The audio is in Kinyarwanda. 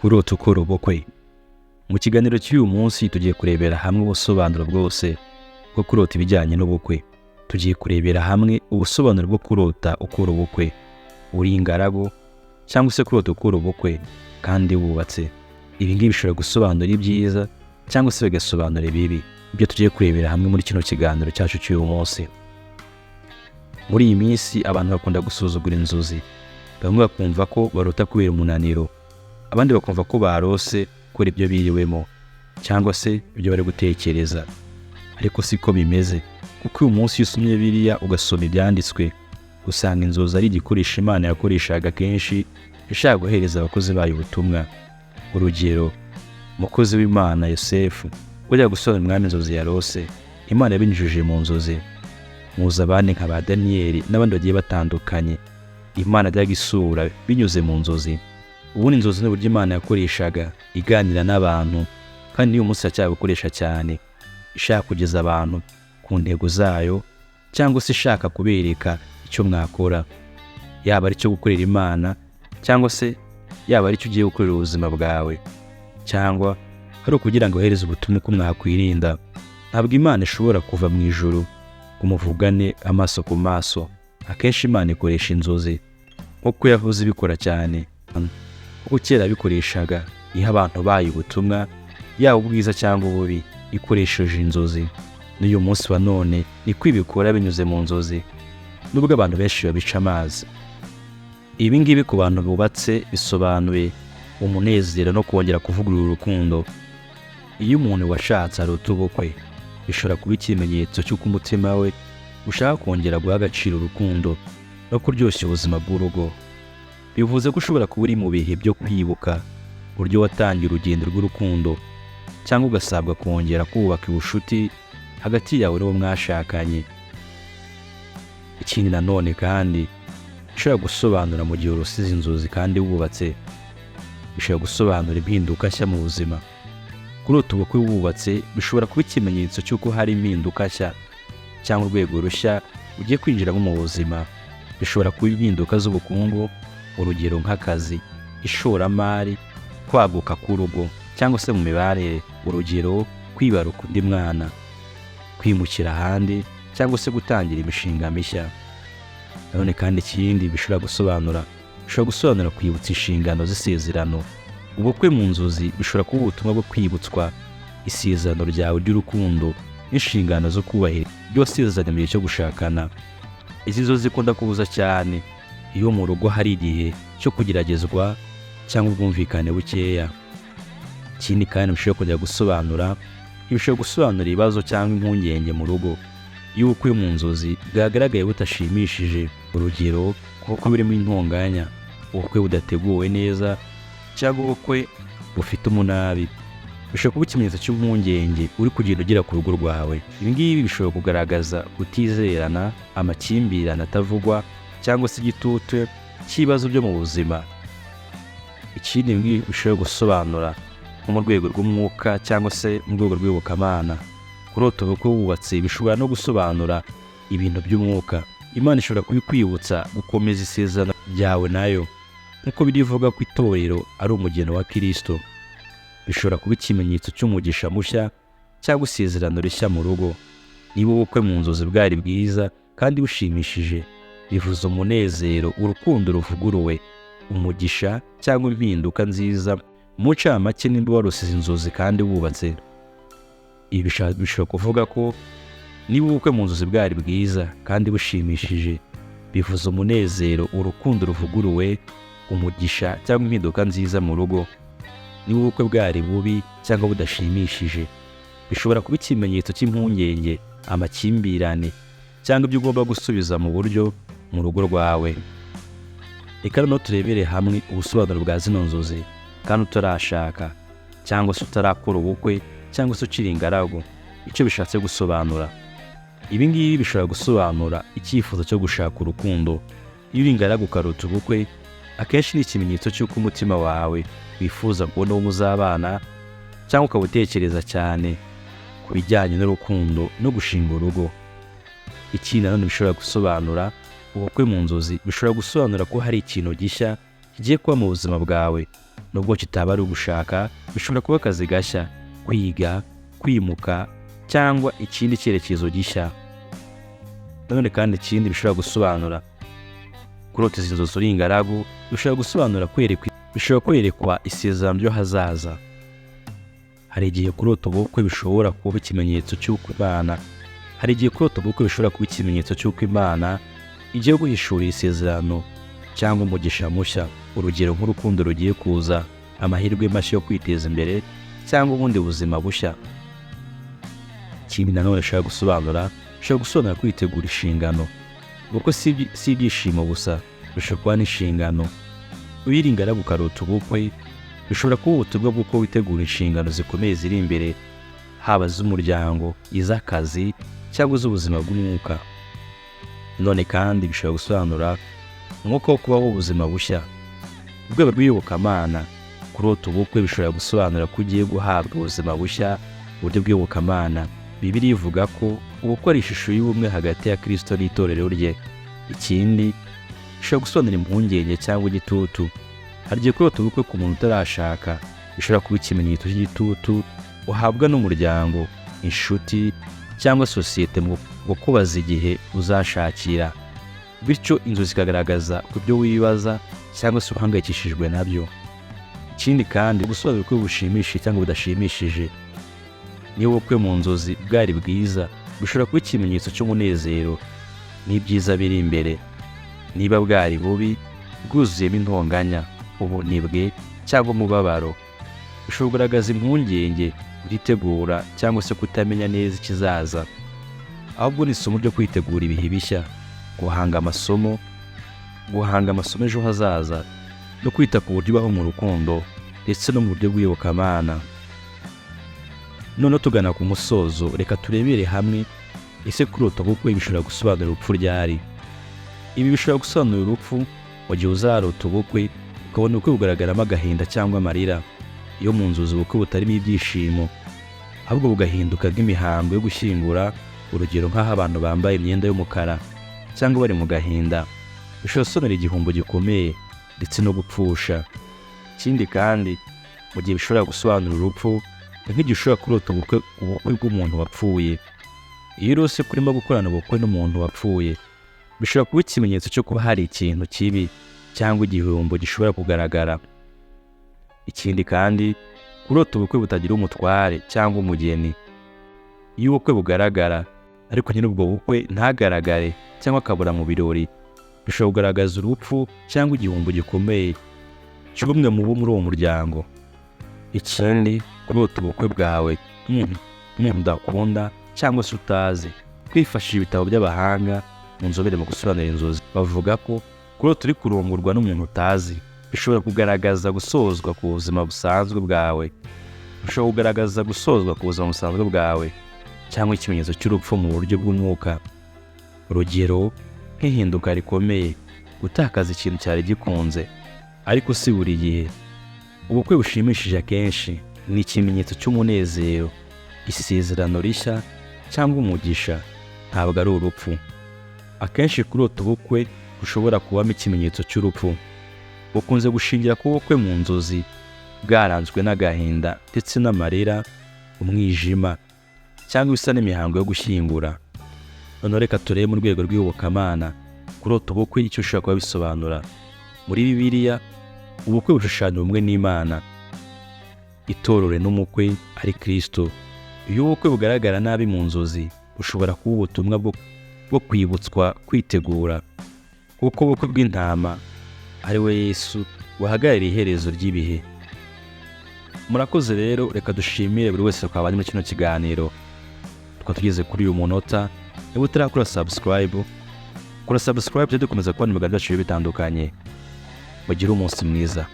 Kurota ukora ubukwe. Mu kiganiro cy'uyu munsi tugiye kurebera hamwe ubusobanuro bwose bwo kurota ibijyanye n'ubukwe. Tugiye kurebera hamwe ubusobanuro bwo kurota ukora ubukwe uri ingaragu, cyangwa se kurota ukora ubukwe kandi wubatse. Ibi ngibi bishobora gusobanura ibyiza cyangwa se bigasobanura ibibi. Ibyo tugiye kurebera hamwe muri kino kiganiro cyacu cy'uyu munsi. Muri iyi minsi abantu bakunda gusuzugura inzozi. Bamwe bakumva ko barota kubera umunaniro, abandi bakumva ko barose kubera ibyo biriwemo cyangwa se ibyo bari gutekereza. Ariko siko bimeze, kuko uyu munsi iyo usomye Bibiliya, ugasoma ibyanditswe, usanga inzozi ari igikoresho Imana yakoreshaga kenshi ishaka guhereza abakozi bayo ubutumwa. Urugero, umukozi w'Imana Yosefu ujya gusobanurira umwami inzozi yarose, Imana yabinyujije mu nzozi. Muzi abandi nka ba Daniyeli n'abandi bagiye batandukanye Imana yajyaga isura binyuze mu nzozi. Ubundi inzozi ni uburyo Imana yakoreshaga iganira n'abantu, kandi n'uyu munsi iracyabukoresha cyane, ishaka kugeza abantu ku ntego zayo cyangwa se ishaka kubereka icyo mwakora, yaba ari icyo gukorera Imana cyangwa se yaba ari icyo ugiye gukorera ubuzima bwawe, cyangwa ari ukugira ngo ohereze ubutumwa ko mwakwirinda. Ntabwo Imana ishobora kuva mu ijuru ngo muvugane amaso ku maso. Akenshi Imana ikoresha inzozi, nk'uko yahoze ibikora cyane, kuko kera yabikoreshaga iha abantu bayo ubutumwa, yaba ubwiza cyangwa ububi, ikoresheje inzozi. N'uyu munsi wa none niko ibikora binyuze mu nzozi, nubwo abantu benshi babica amazi. Ibi ngibi ku bantu bubatse bisobanuye umunezero no kongera kuvugurura urukundo. Iyo umuntu washatse arota ubukwe, bishobora kuba ikimenyetso cy'uko umutima we ushaka kongera guha agaciro urukundo no kuryoshya ubuzima bw'urugo. Bivuze ko ushobora kuba uri mu bihe byo kwibuka uburyo watangiye urugendo rw'urukundo, cyangwa ugasabwa kongera kubaka ubucuti hagati yawe n'uwo mwashakanye. Ikindi nanone kandi bishobora gusobanura mu gihe urose inzozi kandi wubatse, bishobora gusobanura impinduka nshya mu buzima. Kurota ubukwe wubatse bishobora kuba ikimenyetso cy'uko hari impinduka nshya cyangwa urwego rushya ugiye kwinjiramo mu buzima. Bishobora kuba impinduka z'ubukungu, urugero nk'akazi, ishoramari, kwaguka k'urugo, cyangwa se mu mibanire, urugero kwibaruka undi mwana, kwimukira ahandi, cyangwa se gutangira imishinga mishya. Nanone kandi ikindi bishobora gusobanura, bishobora gusobanura kwibutsa inshingano z'isezerano. Ubukwe mu nzozi bishobora kuba ubutumwa bwo kwibutswa isezerano ryawe ry'urukundo n'inshingano zo kubahiriza ibyo wasezeranye mu gihe cyo gushakana. Izi nzozi zikunda kubuza cyane iyo mu rugo hari igihe cyo kugeragezwa cyangwa ubwumvikane bukeya. Ikindi kandi bishobora kujya gusobanura, bishobora gusobanura ibibazo cyangwa impungenge mu rugo. Iyo ubukwe mu nzozi bwagaragaye budashimishije, urugero ubukwe burimo intonganya, ubukwe budateguwe neza, cyangwa ubukwe bufite umunabi, bishobora kuba ikimenyetso cy'impungenge uri kugenda ugera ku rugo rwawe. Ibi ngibi bishobora kugaragaza kutizerana, amakimbirane atavugwa, cyangwa se igitutu cy'ibibazo byo mu buzima. Ikindi ibi ngibi bishobora gusobanura nko mu rwego rw'umwuka cyangwa se mu rwego rw'iyobokamana, kurota ubukwe wubatse bishobora no gusobanura ibintu by'umwuka. Imana ishobora kubikwibutsa gukomeza isezerano ryawe nayo, nk'uko birivuga ko itorero ari umugeni wa Kirisito. Bishobora kuba ikimenyetso cy'umugisha mushya cyangwa isezerano rishya mu rugo. Niba ubukwe mu nzozi bwari bwiza kandi bushimishije, bivuze umunezero, urukundo ruvuguruwe, umugisha cyangwa impinduka nziza. Mu ncamake, nimba warose inzozi kandi wubatse, ibi bishobora kuvuga ko niba ubukwe mu nzozi bwari bwiza kandi bushimishije, bivuze umunezero, urukundo ruvuguruwe, umugisha cyangwa impinduka nziza mu rugo. Niba ubukwe bwari bubi cyangwa budashimishije, bishobora kuba ikimenyetso cy'impungenge, amakimbirane, cyangwa ibyo ugomba gusubiza mu buryo mu rugo rwawe. Reka noneho turebere hamwe ubusobanuro bwa zino nzozi kandi utarashaka, cyangwa se utarakora ubukwe, cyangwa se ukiri ingaragu, icyo bishatse gusobanura. Ibi ngibi bishobora gusobanura icyifuzo cyo gushaka urukundo. Iyo uri ingaragu ukarota ubukwe, akenshi ni ikimenyetso cy'uko umutima wawe wifuza kubona uwo muzabana, cyangwa ukaba utekereza cyane ku bijyanye n'urukundo no gushinga urugo. Ikindi nanone bishobora gusobanura, ubukwe mu nzozi bishobora gusobanura ko hari ikintu gishya kigiye kuba mu buzima bwawe. Nubwo kitaba ari ugushaka, bishobora kuba akazi gashya, kwiga, kwimuka cyangwa ikindi cyerekezo gishya. Nanone kandi ikindi bishobora gusobanura, kurota izi nzozi uri ingaragu bishobora gusobanura kwerekwa, bishobora kwerekwa isezerano ry'ahazaza. Hari igihe kurota ubukwe bishobora kuba ikimenyetso cy'uko Imana hari igihe kurota ubukwe bishobora kuba ikimenyetso cy'uko Imana igiye guhishurira isezerano cyangwa umugisha mushya, urugero nk'urukundo rugiye kuza, amahirwe mashya yo kwiteza imbere cyangwa ubundi buzima bushya. Ikindi nanone bishobora gusobanura kwitegura inshingano, kuko si ibyishimo gusa, bishobora kuba n'inshingano. Iyo uri ingaragu ukarota ubukwe, bishobora kuba ubutumwa bw'uko witegura inshingano zikomeye ziri imbere, haba iz'umuryango, iz'akazi cyangwa iz'ubuzima bw'umwuka. None kandi bishobora gusobanura umwuka wo kubaho ubuzima bushya. Mu rwego rw'iyobokamana, kurota ubukwe bishobora gusobanura ko ugiye guhabwa ubuzima bushya mu buryo bw'iyobokamana. Bibiliya ivuga ko ubukwe ari ishusho y'ubumwe hagati ya Kristo n'itorero rye. Ikindi, bishobora gusobanura impungenge cyangwa igitutu. Hari igihe kurota ubukwe ku muntu utarashaka bishobora kuba ikimenyetso cy'igitutu uhabwa n'umuryango, inshuti cyangwa sosiyete mu kukubaza igihe uzashakira, bityo inzu zikagaragaza ku byo wibaza cyangwa se uhangayikishijwe nabyo. Ikindi kandi, gusobanura ubukwe bushimishije cyangwa budashimishije. Niba ubukwe mu nzozi bwari bwiza, bishobora kuba ikimenyetso cy'umunezero n'ibyiza biri imbere. Niba bwari bubi, bwuzuyemo intonganya, ubunebwe cyangwa umubabaro, bishobora kugaragaza impungenge, kutitegura cyangwa se kutamenya neza ikizaza. Ahubwo ni isomo ryo kwitegura ibihe bishya, guhanga amasomo ejo hazaza no kwita ku buryo ubaho mu rukundo ndetse no mu buryo bw'iyobokamana. Noneho tugana ku musozo, reka turebere hamwe: ese kurota ubukwe bishobora gusobanura urupfu ryari? Ibi bishobora gusobanura urupfu mu gihe uzarota ubukwe, ukabona ubukwe bugaragaramo agahinda cyangwa amarira. Iyo mu nzozi ubukwe butarimo ibyishimo, ahubwo bugahinduka nk'imihango yo gushyingura, urugero nk'aho abantu bambaye imyenda y'umukara cyangwa bari mu gahinda, bishobora gusobanura igihombo gikomeye ndetse no gupfusha. Ikindi kandi, mu gihe bishobora gusobanura urupfu, ni nk'igihe ushobora kurota ubukwe bw'umuntu wapfuye. Iyo urose ko urimo gukorana ubukwe n'umuntu wapfuye, bishobora kuba ikimenyetso cyo kuba hari ikintu kibi cyangwa igihombo gishobora kugaragara. Ikindi kandi, kurota ubukwe butagira umutware cyangwa umugeni. Iyo ubukwe bugaragara ariko nyiri ubwo bukwe ntagaragare cyangwa akabura mu birori, bishobora kugaragaza urupfu cyangwa igihombo gikomeye cy'umwe mu bo muri uwo muryango. Ikindi, kurota ubukwe bwawe n'umuntu udakunda cyangwa se utazi. Kwifashisha ibitabo by'abahanga mu nzobere mu gusobanura inzozi, bavuga ko kurota uri kurongorwa n'umuntu utazi bishobora kugaragaza gusozwa ku buzima busanzwe bwawe, bishobora kugaragaza gusozwa ku buzima busanzwe bwawe cyangwa ikimenyetso cy'urupfu mu buryo bw'umwuka, urugero nk'ihinduka rikomeye, gutakaza ikintu cyari gikunze. Ariko si buri gihe. Ubukwe bushimishije akenshi ni ikimenyetso cy'umunezero, isezerano rishya cyangwa umugisha, ntabwo ari urupfu. Akenshi kurota ubukwe bushobora kubamo ikimenyetso cy'urupfu bukunze gushingira ku bukwe mu nzozi bwaranzwe n'agahinda ndetse n'amarira, umwijima cyangwa ibisa n'imihango yo gushyingura. Noneho reka turebe mu rwego rw'iyobokamana, kurota ubukwe icyo ushobora kuba bisobanura. Muri Bibiliya, ubukwe bushushanya ubumwe n'Imana, itorero n'umukwe ari Kristo. Iyo ubukwe bugaragara nabi mu nzozi, bushobora kuba ubutumwa bwo kwibutswa kwitegura, kuko ubukwe bw'intama ari we Yesu buhagarariye iherezo ry'ibihe. Murakoze rero, reka dushimire buri wese twabanye muri kino kiganiro. Tukaba tugeze kuri uyu munota. Niba utarakora subscribe, kora subscribe, tujye dukomeza kubona ibiganiro byacu bitandukanye. Mugire umunsi mwiza.